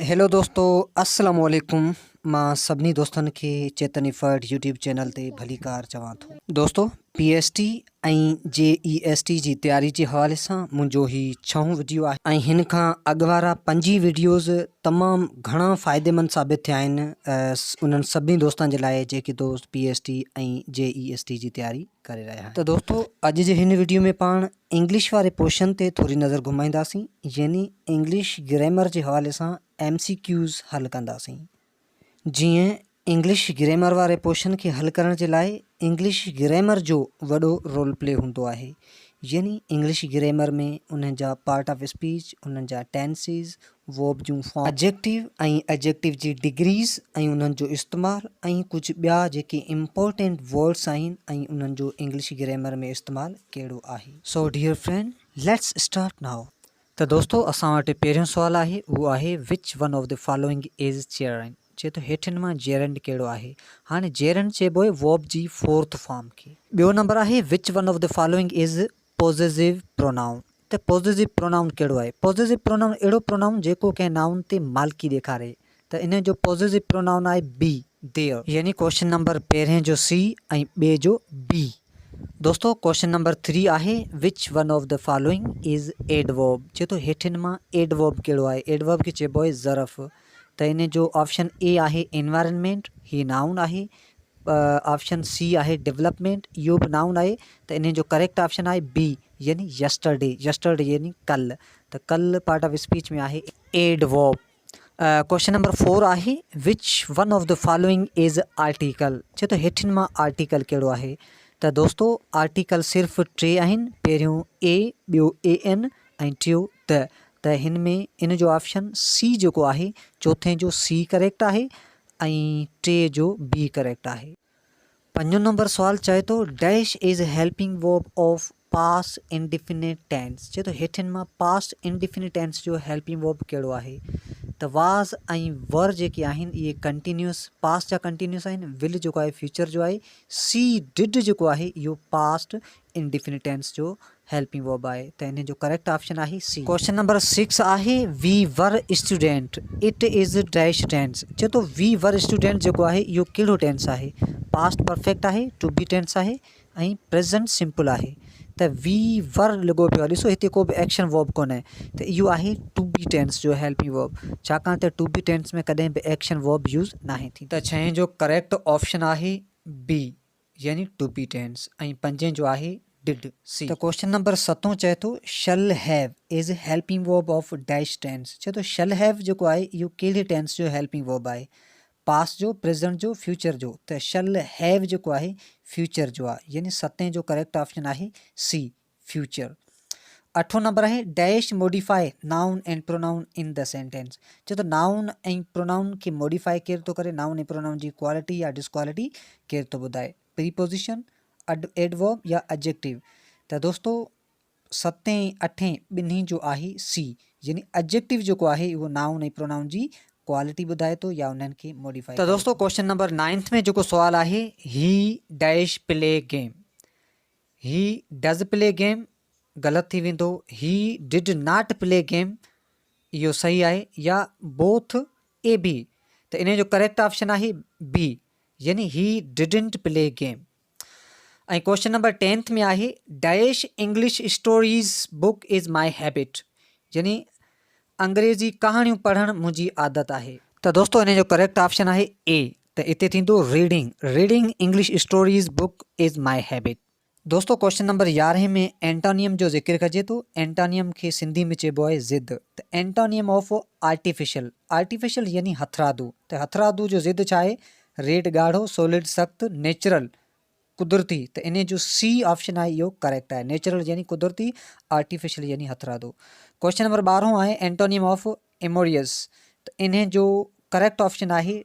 Hello دوستو السلام عليڪم مان سڀني دوستن کي چيتن افرٽ يوٽيوب چينل تي ڀليڪار چوان ٿو. دوستو P S T ۽ J E S T جي تياري جي حوالي سان منهنجو هي ڇهون وڊيو آهي ۽ هن کان اڳ وارا پنج ئي وڊيوز تمام گهڻا فائديمند ثابت ٿيا آهن انهن سڀني دوستن جي لاء جيڪي دوست P S T ۽ J E S T جي تياري ڪري رهيا آهن. ته دوستو اڄ جي هن وڊيو ۾ پاڻ انگلش واري پورشن تي ٿوري نظر گهمائينداسين يعني انگلش گرامر جي حوالي سان ايم سي ڪيوز حل ڪنداسين. جيئن انگلش گرامر واري پورشن کي حل ڪرڻ جي لاء انگلش گرامر جو وڏو رول پلي هوندو آهي يعني انگلش گرامر ۾ انهن جا پارٽ آف اسپيچ، انهن جا ٽينسز، ورب جون فارم، ايڊجيڪٽو ۽ ايڊجيڪٽو جي ڊگريز ۽ انهن جو استعمال ۽ ڪجهه ٻيا جيڪي امپورٽنٽ ورڊس آهن ۽ انهن جو انگلش گرامر ۾ استعمال ڪهڙو آهي. So dear friend let's start now. ته دوستو اسان وٽ پهريون سوال آهي اهو آهي which one of the following is gerund چئي ٿو هيٺين مان جيرنڊ ڪهڙو آهي هاڻي جيرنڊ چئبو آهي ورب جي فورٿ فارم کي. ٻيو نمبر آهي which one of the following is possessive pronoun ته پوزيسو پرونائون ڪهڙو آهي؟ پوزيسو پرونائون اهڙو پرونائون جيڪو ڪنهن نائون تي مالڪي ڏيکاري ته انهي جو پوزيسو پرونائون آهي بي، Their. يعني ڪوئسچن نمبر پهرين جو سي ۽ ٻئي جو بي. دوستو ڪوئسچن نمبر ٿري آهي which one of the following is adverb چئي ٿو هيٺين مان ايڊورب ڪهڙو آهي؟ ايڊورب کي چئبو آهي ظرف ته انهي جو آپشن اي آهي انوائرنمينٽ هي نائون آهي آپشن سي آهي ڊولپمينٽ اهو به نائون آهي ته انهي جو ڪريڪٽ آپشن آهي بي يعني يسٽرڊي يسٽرڊي يعني ڪل ته ڪل پارٽ آف اسپيچ ۾ آهي ايڊورب. ڪوئسچن نمبر فور آهي which one of the following is article چئي ٿو هيٺين مان آرٽيڪل ڪهڙو آهي ته دوستو آرٽيڪل صرف ٽي آهن پهريون اي ٻيو اي اين ۽ ٽيو د ته هن ۾ ان جو آپشن سي جيڪو آهي چوٿين جو سي ڪريڪٽ آهي ۽ ٽي جو بي ڪريڪٽ آهي. پنجون نمبر سوال چئي ٿو dash is helping verb of past indefinite tense چئي ٿو هيٺين مان پاسٽ انڊيفينيٽ ٽينس جو هيلپنگ ورب ڪهڙو آهي ته واز ۽ ور جيڪي آهن اهي ڪنٽينيوس پاسٽ جا ڪنٽينيوس آهن ول جيڪو آهي فيوچر جو آهي سي did جيڪو آهي اهو پاسٽ انڊيفينيٽ ٽينس جو هيلپنگ ورب آهي ته انهي جو ڪريڪٽ آپشن آهي سي. ڪوئسچن نمبر سڪس آهي we were student it is dash tense چئي ٿو وي ور اسٽوڊنٽ جيڪو آهي اهو ڪهڙو ٽينس آهي پاسٽ پرفيڪٽ آهي ٽو بي ٽينس آهي ۽ پريزنٽ سمپل آهي ته وي ور لڳو پيو آهي ڏسو هتي ڪو به ايڪشن ورب ڪونهي ته اهو آهي ٽو بي ٽينس جو هيلپنگ ورب ڇاڪاڻ ته ٽو بي ٽينس ۾ ڪڏهن به ايڪشن ورب يوز ناهي ٿيندو. ته ڇهين جو ڪريڪٽ آپشن آهي بي يعني ٽو بي ٽينس ۽ پنجين جو آهي did, سي. ته ڪوئسچن نمبر ستون چئي ٿو shall have is helping verb of dash tense چئي ٿو شل have جيڪو آهي اهو ڪهڙي ٽينس جو هيلپنگ ورب آهي پاسٽ جو پريزنٽ جو فيوچر جو ته شل have جيڪو آهي فيوچر جو آهي يعني ستين جو ڪريڪٽ آپشن آهي سي فيوچر. اٺون نمبر آهي dash modify noun and pronoun in the sentence چئي ٿو نائون ۽ پرونائون کي موڊيفائي ڪير ٿو ڪري نائون ۽ پرونائون جي ڪوالٽي يا ڊسڪوالٽي ڪير ٿو ٻڌائي پريپوزيشن ايڊورب يا ايڊجيڪٽو ته دوستو ستين اٺين ٻنهي جو آهي سي يعني ايڊجيڪٽو جيڪو آهي اهو نائون ۽ پرونائون جي ڪوالٽي ٻڌائي ٿو يا انهن کي موڊيفائي ته دوستو ڪوئسچن نمبر نائنٿ ۾ جيڪو سوال آهي he dash play game he does play game غلط ٿي ويندو he did not play game اهو صحيح آهي يا بوٿ اي بي ته انهي جو ڪريڪٽ آپشن آهي بي يعني he didn't play game ۽ question number tenth ۾ آهي dash English stories book is my habit يعني انگريزي ڪهاڻيون پڙهڻ منهنجي عادت آهي. ته دوستو انهي جو ڪريڪٽ آپشن آهي اي ته اتي ٿيندو reading reading English stories book is my habit. دوستو ڪوئسچن نمبر يارهين ۾ اينٽانيم جو ذڪر ڪجي ٿو اينٽانيم کي سنڌي ۾ چئبو آهي ضد ته اينٽانيم آف آرٽيفيشل آرٽيفيشل يعني هٿرادو ته هٿرادو جو ضد ڇا آهي ريڊ ڳاڙهو سولڊ سخت نيچرل قدرتي ته انهي جو سي آپشن آهي اهو ڪريڪٽ آهي نيچرل يعني قدرتي آرٽيفيشل يعني هٿرادو ڪوئسچن نمبر ٻارهون آهي اينٽونيم آف ايموريس ته انهي جو ڪريڪٽ آپشن آهي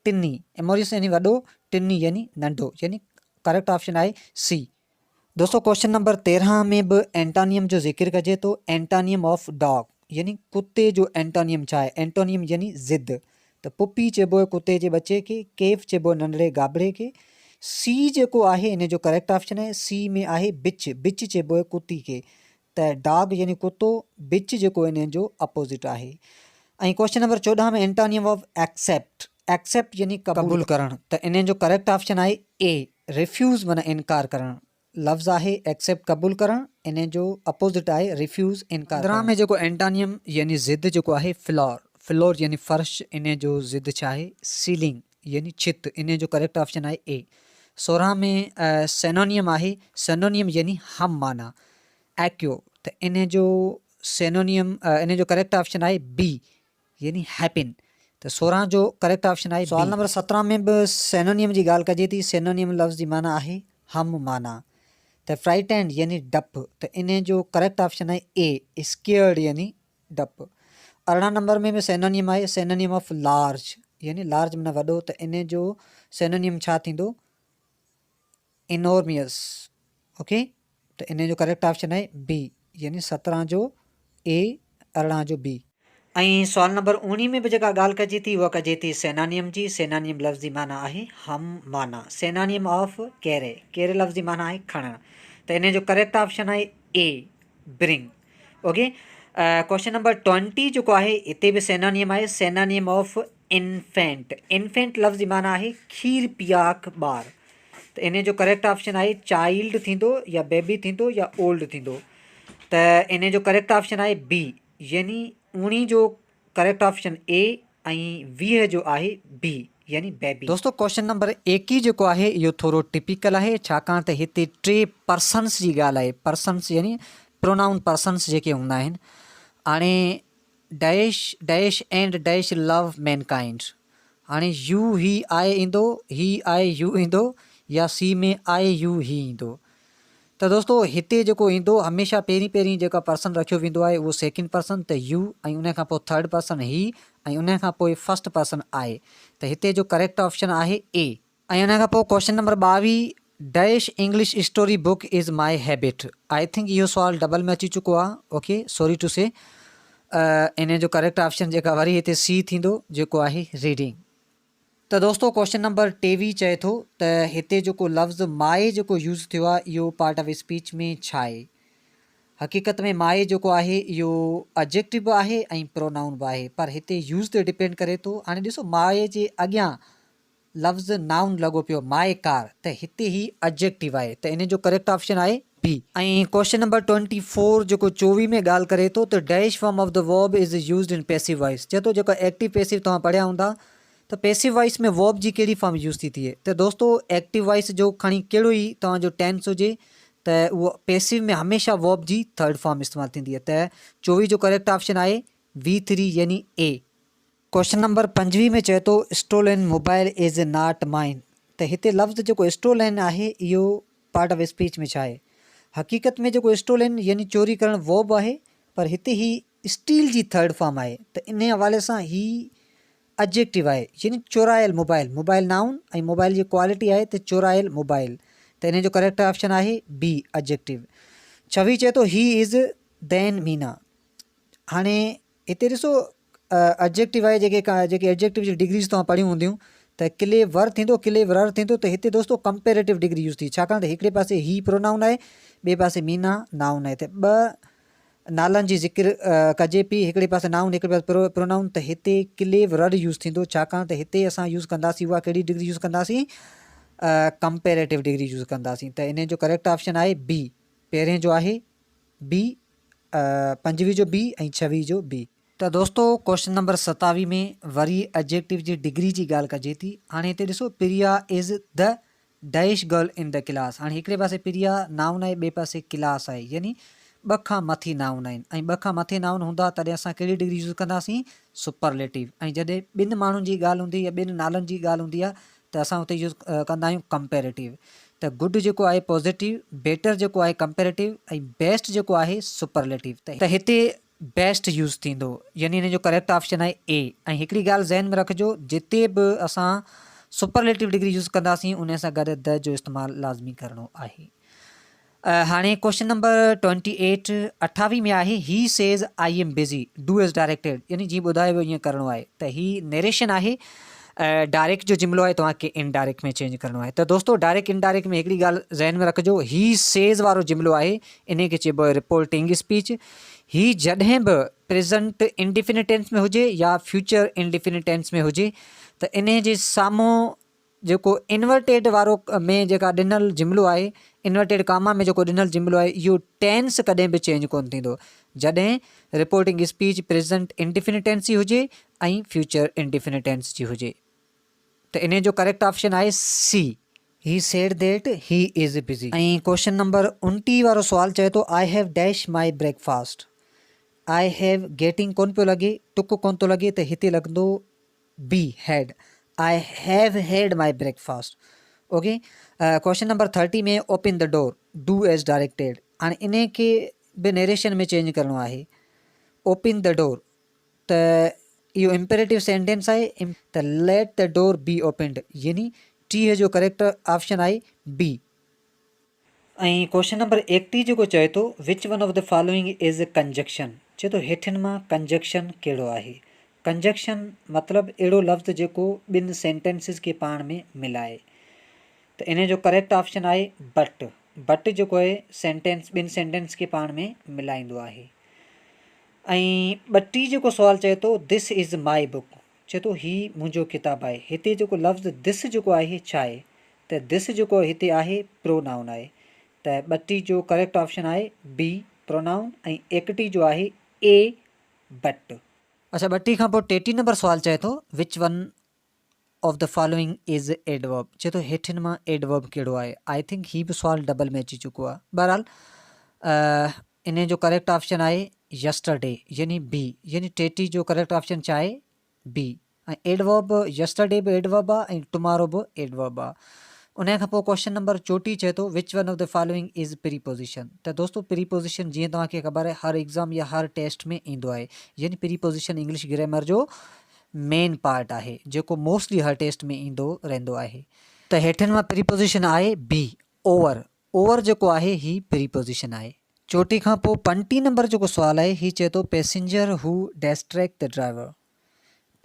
ٽني ايموريس يعني وڏو ٽني يعني ننڍو يعني ڪريڪٽ آپشن آهي سي. دوستو ڪوئسچن نمبر 13 ۾ به اينٽانيم جو ذڪر ڪجي ٿو اينٽانيم آف ڊاگ يعني ڪتي جو اينٽانيم ڇا آهي اينٽانيم يعني ضد ته پپي چئبو آهي ڪتي جي ٻچي کي ڪيف چئبو آهي ننڍڙي گابڙي کي سي جيڪو آهي ان جو ڪريڪٽ آپشن آهي سي ۾ آهي بچ بچ چئبو آهي ڪتي کي ته ڊاگ يعني ڪتو بچ جيڪو ان جو اپوزٽ آهي. ۽ Question number 14 ۾ antonym of accept, accept يعني قبول ڪرڻ ته انهي جو ڪريڪٽ آپشن آهي اي ريفيوز معنيٰ انڪار ڪرڻ. لفظ آهي ايڪسيپٽ قبول ڪرڻ انهي جو اپوزٽ آهي ريفيوز انڪار ڪرڻ. 15 ۾ جيڪو اينٽانيم يعني ضد جيڪو آهي فلور، Floor، يعني فرش انهي جو ضد ڇا آهي سيلنگ يعني ڇت انهي جو ڪريڪٽ آپشن آهي اي. 16 ۾ سينونيم آهي سينونيم يعني هم معنيٰ ايڪيو ته انهي جو سينونيم انهي جو ڪريڪٽ آپشن آهي بي يعني هيپن ته 16 جو ڪريڪٽ آپشن آهي بي. سوال نمبر 17 ۾ به سينونيم جي ڳالهه ڪجي ٿي، سينونيم لفظ جي معنيٰ آهي هم معنيٰ ته فرائٽينڊ يعني ڊپ ته انهي جو ڪريڪٽ آپشن آهي اي اسڪيئرڊ يعني ڊپ. 18 نمبر ۾ به سينونيم آهي سينونيم آف لارج يعني لارج معنيٰ وڏو ته انهي جو سينونيم ڇا ٿيندو انورميس اوڪي ته انهي جو ڪريڪٽ آپشن آهي بي يعني 17 جو اي 18 جو بي. ۽ سوال نمبر 19 ۾ به جيڪا ڳالهه ڪجي ٿي اها ڪجي ٿي سينانيم جي سينانيم لفظ جي معنيٰ آهي هم معنيٰ سينانيم آف ڪيري ڪيري لفظ جي معنيٰ آهي کڻڻ ته انهي جو ڪريڪٽ آپشن آهي اي برنگ اوڪي ڪوشچن نمبر 20 جيڪو آهي هتي به سينانيم آهي سينانيم آف انفينٽ، انفينٽ لفظ جي معنيٰ آهي کير پياڪ ٻار ته انهي جو ڪريڪٽ آپشن آهي چائلڊ ٿيندو يا بيبي ٿيندو يا اولڊ ٿيندو ته انهي جو ڪريڪٽ آپشن آهي بي يعني اوڻي جو ڪريڪٽ آپشن اي ۽ 20 جو آهي بي يعني بيبي. دوستو ڪوشچن نمبر 21 جيڪو آهي اهو ٿورو ٽپيڪل آهي ڇاڪاڻ ته هتي ٽي پرسنس جي ڳالهه آهي پرسنس يعني پرونائون پرسنس جيڪي هوندا آهن هاڻي dash dash and dash love mankind هاڻي يو هي آء ايندو هي آء يو ايندو يا سي ۾ آء يو هي ايندو ته دوستو هتي جيڪو ايندو هميشه پهرين پهرين جيڪا پرسن رکيو ويندو آهي اهو سيڪنڊ پرسن ته يو ۽ ان کان پوء ٿرڊ پرسن هي ۽ ان کان پوء فرسٽ پرسن آء ته هتي جو ڪريڪٽ آپشن آهي اي. ۽ ان کان پوء question number 22 dash English story book is my habit I think اهو سوال ڊبل ۾ اچي چڪو آ اوڪي سوري ٽو سي ان جو ڪريڪٽ آپشن جيڪا وري هتي سي ٿيندو جيڪو آهي ريڊنگ. ته دوستو ڪوشچن نمبر 23 چئي ٿو ته هتي جيڪو لفظ مائي جيڪو يوز ٿيو آ اهو پارٽ آف اسپيچ ۾ ڇا آهي حقيقت ۾ مائي جيڪو آهي اهو ايڊجيڪٽو به آهي ۽ پرونائون به آهي پر هتي يوز تي ڊپينڊ ڪري ٿو هاڻي ڏسو مائي جي اڳيان لفظ نائون لڳو پيو مائي ڪار ته هتي هي ايڊجيڪٽو آهي ته ان جو ڪريڪٽ آپشن آهي بي. ۽ ڪوئسچن نمبر 24 جيڪو 24 ۾ ڳالهه ڪري ٿو ته dash form of the verb is used in passive voice چئي ٿو جيڪو ايڪٽو پيسو توهان پڙهيا هوندا ته پيسو وائس ۾ ورب جي ڪهڙي فارم يوز ٿي ٿئي ته دوستو ايڪٽو وائس جو کڻي ڪهڙو ئي توهان جو ٽينس هجي ته اهو پيسو ۾ هميشه ورب جي ٿرڊ فارم استعمال ٿيندي آهي ته 24 جو ڪريڪٽ آپشن آهي وي ٿري يعني اي. ڪوئسچن نمبر 25 ۾ چئي ٿو اسٽولن موبائل is not مائن ته هتي لفظ جيڪو اسٽولن آهي اهو پارٽ آف اسپيچ ۾ ڇا آهي؟ حقيقت ۾ جيڪو اسٽولن يعني چوري ڪرڻ ورب آهي پر هتي هي اسٽيل جي ٿرڊ فارم آهي ته انهي حوالي سان هي ايڊجيڪٽو آهي يعني چورايل موبائل، موبائل نائون ۽ موبائل جي ڪوالٽي آهي ته چورايل موبائل ته انهي جو ڪريڪٽ آپشن آهي بي ايڊجيڪٽو. 26 چئي ٿو هي از دين مينا هاڻي هتي ڏسو ايڊجيڪٽو آهي جيڪي جيڪي ايڊجيڪٽو جي ڊگريز توهان پڙهيون هونديون ته ڪلي ور ٿيندو ڪلي ورر ٿيندو ته هتي دوستو ڪمپيريٽو ڊگري يوز ٿي ڇاڪاڻ ته هڪڙي پاسي هي پرونائون آهي ٻئي پاسي مينا نائون آهي ته ٻه نالن جي ذڪر ڪجي پي هڪڙي پاسي نائون هڪڙي پاسي پرونائون ته هتي ڪلي ورر يوز ٿيندو ڇاڪاڻ ته هتي اسان يوز ڪنداسين اها ڪهڙي ڊگري يوز ڪنداسين ڪمپيريٽو ڊگري يوز ڪنداسين ته ان جو ڪريڪٽ آپشن آهي بي پهرين جو آهي بي 25 جو بي ۽ 26 جو بي. ته دوستو ڪوئسچن نمبر 27 ۾ وري ايڊجيڪٽو جي ڊگري جي ڳالهه ڪجي ٿي. هاڻي هتي ڏسو Priya is the dash girl in the class هاڻي هڪڙي پاسي پريا نائون آهي ٻئي پاسي ڪلاس آهي يعني ٻه کان مٿي نائون آهن ۽ ٻه کان مٿي نائون هوندا تڏهن اسان ڪهڙي ڊگري يوز ڪنداسين سپرليٽو ۽ جڏهن ٻن ماڻهن جي ڳالهه هوندي يا ٻن نالن جي ڳالهه هوندي آهي ته اسان اتي يوز ڪندا آهيون ڪمپيريٽو ته گڊ جيڪو آهي پازيٽو، بيٽر جيڪو آهي ڪمپيريٽو ۽ بيسٽ جيڪو آهي سپرليٽو ته هتي بيسٽ يوز ٿيندو يعني ان جو ڪريڪٽ آپشن آهي اي ۽ هڪڙي ڳالهه ذهن ۾ رکجو جتي به اسان سپرليٽو ڊگري يوز ڪنداسين ان سان گڏ د جو استعمال لازمي ڪرڻو آهي. هاڻي ڪوئسچن نمبر 28 اٺاويهه ۾ آهي he says I am busy do as directed يعني جيئن ٻڌايو ويو ائين ڪرڻو آهي ته هي نيريشن آهي ڊائريڪٽ جو جملو آهي توهان کي انڊائريڪٽ ۾ چينج ڪرڻو آهي ته دوستو ڊائريڪٽ انڊائريڪٽ ۾ هڪڙي ڳالهه ذهن ۾ رکجو هي سيز وارو جملو آهي انهي کي چئبو آهي رپورٽنگ اسپيچ هي جڏهن به پريزنٽ انڊيفينٽ ٽينس ۾ هجي يا فيوچر انڊيفينٽ ٽينس ۾ هجي ته انهي جي سامهون جيڪو انورٽيڊ وارو ۾ جيڪا ڏنل جملو آهي انورٽيڊ ڪاما ۾ جيڪو ڏنل جملو آهي اهو ٽينس ڪڏهن به چينج ڪونه ٿيندو جڏهن reporting speech present indefinite tense جي هجي ۽ فيوچر انڊيفينٽ ٽينس جي هجي ته انهي جو ڪريڪٽ آپشن آهي C. He said that he is busy. ۽ Question number 29 وارو سوال چئي ٿو I have dash my breakfast I have getting ڪونه پيو لڳي ٽڪ ڪونه ٿو لڳي ته هتي لڳندو B had I have had my breakfast okay question number 30 ۾ open the door do as directed هاڻي انهي کي به نيريشن ۾ چينج ڪرڻو آهي اوپن the ڊور ته اهو امپيريٽو سينٽينس آهي ته let the door be opened يعني 30 جو ڪريڪٽ آپشن آهي بي. ۽ ڪوشچن نمبر 31 جيڪو چئي ٿو which one of the following is conjunction چئي ٿو هيٺين مان ڪنجڪشن ڪهڙو آهي ڪنجڪشن مطلب اهڙو لفظ جيڪو ٻن سينٽينسز کي پاڻ ۾ ملائي ته انهي جو ڪريڪٽ آپشن آهي بٽ بٽ جيڪو آهي سينٽينس ٻن سينٽينس کي پاڻ ۾ ملائيندو آهي ۽ 32 جيڪو سوال چئي ٿو دس از مائي بڪ چئي ٿو هي منهنجو ڪتاب آهي هتي جيڪو لفظ دس جيڪو آهي ڇا آهي ته دس جيڪو هتي آهي پرونائون آهي ته ٻٽي جو ڪريڪٽ آپشن آهي بي پرونائون ۽ ايڪٽي جو آهي اي بٽ. اڇا ٻٽي کان پوء ٽيٽي نمبر سوال چئي ٿو which one of the following is adverb چئي ٿو هيٺين مان ايڊورب ڪهڙو آهي I think هي به سوال ڊبل ۾ اچي چڪو آهي بهرحال انهي جو ڪريڪٽ آپشن آهي يسٽرڊي يعني بي يعني ٽيٽي جو ڪريڪٽ آپشن ڇا آهي بي ۽ ايڊورب يسٽرڊي به ايڊورب آ ۽ ٽمارو به ايڊورب آ. انهيء کان پوء ڪوئسچن نمبر چوٽيهه چئي ٿو which one of the following is preposition ته دوستو پريپوزيشن جيئن توهان کي خبر آهي هر ايگزام يا هر ٽيسٽ ۾ ايندو آهي يعني پريپوزيشن انگلش گرامر جو مين پارٽ آهي جيڪو موسٽلي هر ٽيسٽ ۾ ايندو رهندو آهي. ته هيٺين مان پريپوزيشن آهي بي اوور اوور جيڪو آهي هي پريپوزيشن آهي. چوٽيهه کان پوء پنٽيهه نمبر جيڪو سوال آهي هي چئي ٿو پيسينجر هو ڊيسٽريڪٽ the driver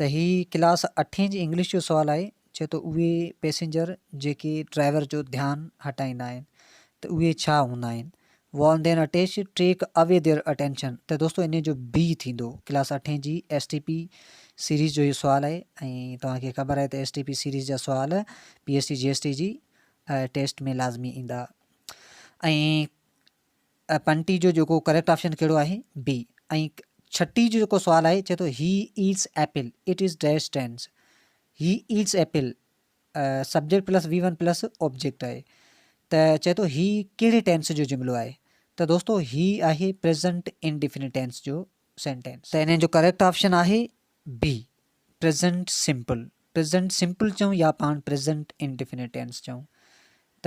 ته هي ڪلاس اٺين جي انگلش جو سوال آهي چئي ٿو اهي پئسينجر جيڪي ڊرائيور جو ڌيان هٽائيندا آهن ته اهي ڇا هوندا آهن وارن دين اٽيش ٽيڪ اوي their attention ته دوستو انهي جو بي ٿيندو ڪلاس اٺين جي ايس ٽي پي سيريز جو هي سوال آهي ۽ توهان کي خبر آهي ته ايس ٽي پي سيريز جا سوال P S T G S T جي ٽيسٽ ۾ لازمي ايندا ۽ پنٽي جو جيڪو ڪريڪٽ آپشن ڪهڙو آهي بي ۽ ڇٽي جو جيڪو سوال آهي چئي ٿو he eats apple it is dash tense he eats apple subject plus V one plus object آهي ته چئي ٿو هي ڪهڙي ٽينس جو جملو آهي ته دوستو هي آهي پريزنٽ انڊيفينٽ ٽينس جو سينٽينس ته ان جو ڪريڪٽ آپشن آهي B present simple present simple چئون يا پاڻ پريزنٽ انڊيفينٽ ٽينس چئون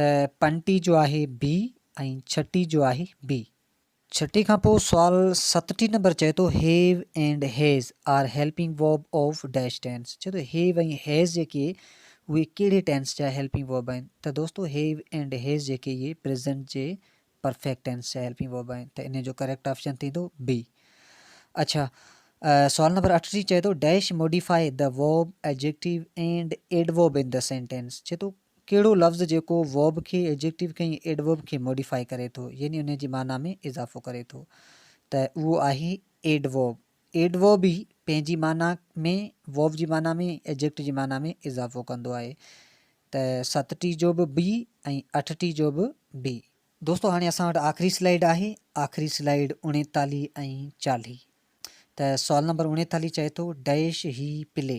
ته پنٽي جو آهي بي ۽ ڇٽي جو آهي بي. ڇٽي کان پوء سوال ستٽيهه نمبر چئي ٿو have and has are helping verb of dash tense چئي ٿو هيو ۽ هيز جيڪي اهي ڪهڙي ٽينس جا هيلپنگ ورب آهن ته دوستو هيو اينڊ هيز جيڪي اهي پريزنٽ جي پرفيڪٽ ٽينس جا هيلپنگ ورب آهن ته انهي جو ڪريڪٽ آپشن ٿيندو بي. اڇا سوال نمبر 38 چئي ٿو dash modify the verb adjective and adverb in the sentence چئي ٿو ڪهڙو لفظ جيڪو ورب کي، ايڊجيڪٽو کي ۽ ايڊورب کي موڊيفائي ڪري ٿو يعني انهي جي معنيٰ ۾ اضافو ڪري ٿو ته اهو آهي ايڊورب. ايڊورب ئي پنهنجي معنيٰ ۾ ورب جي معنيٰ ۾ ۽ ايڊجيڪٽو جي معنيٰ ۾ اضافو ڪندو آهي ته ستٽيهه جو به بي ۽ اٺٽيهه جو به بي. دوستو هاڻي اسان وٽ آخري سلائيڊ آهي، آخري سلائيڊ اڻيتاليهه ۽ چاليهه ته سوال نمبر اڻيتاليهه چئي ٿو dash he play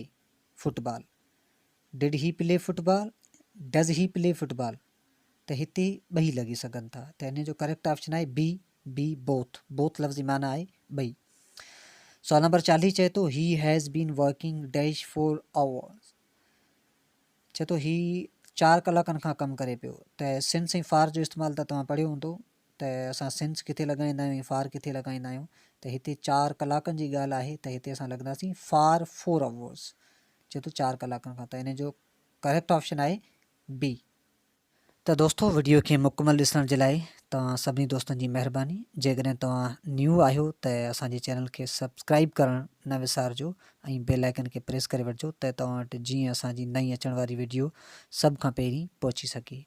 football did he play football, does he play football ته هتي ٻئي لڳي سگهن ٿا ته ان جو ڪريڪٽ آپشن آهي بي، بي بوٿ، بوٿ لفظ جي معنيٰ آهي ٻئي. سوال نمبر 40 چئي ٿو he has been working dash four hours چئي ٿو هي چار ڪلاڪن کان ڪم ڪري پيو ته سنس ۽ فار جو استعمال ته توهان پڙهيو هوندو ته اسان سنس ڪٿي لڳائيندا آهيون ۽ فار ڪٿي لڳائيندا آهيون ته هتي چار ڪلاڪن جي ڳالهه آهي ته هتي اسان لڳنداسين فار فور آورس چئي ٿو چار ڪلاڪن کان ته ان جو ڪريڪٽ آپشن آهي بي. ته دوستو وڊيو کي مڪمل ڏسڻ جي لاء توهان سڀني دوستن جي مهرباني جيڪڏهن توهان نيو آهيو ته اسان جي چينل کي سبسڪرائب ڪرڻ نه وسارجو ۽ بيل آئيڪن کي پريس ڪري وٺجو ته توهان وٽ جيئن اسان جي نئين اچڻ واري وڊيو سڀ کان پهرين پهچي سگهي.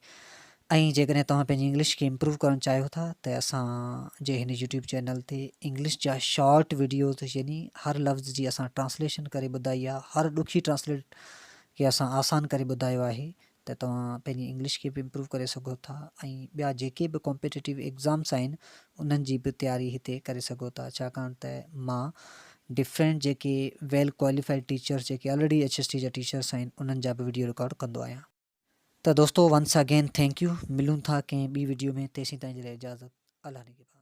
۽ جيڪڏهن توهان پنهنجي انگلش کي امپروو ڪرڻ چاهيو ٿا ته اسان جي هن يوٽيوب چينل تي انگلش جا شارٽ وڊيوز يعني هر لفظ جي اسان ٽرانسليشن ڪري ٻڌائي آهي هر ڏکي ٽرانسليٽ کي اسان آسان ڪري ٻڌايو آهي ته توهان پنهنجي انگلش کي به امپروو ڪري سگهو ٿا ۽ ٻيا جيڪي به ڪمپيٽيٽو ايگزامس آهن انهن جي به تياري هتي ڪري سگهو ٿا ڇاڪاڻ ته مان ڊفرنٽ جيڪي ويل ڪواليفائڊ ٽيچرس جيڪي آلريڊي ايڇ ايس ٽي جا ٽيچرس آهن انهن جا به وڊيو رڪارڊ ڪندو آهيان. ته دوستو ونس اگين thank you ملون ٿا ڪنهن ٻي وڊيو ۾ تيسين تائين جي لاء اجازت الله نگهبان.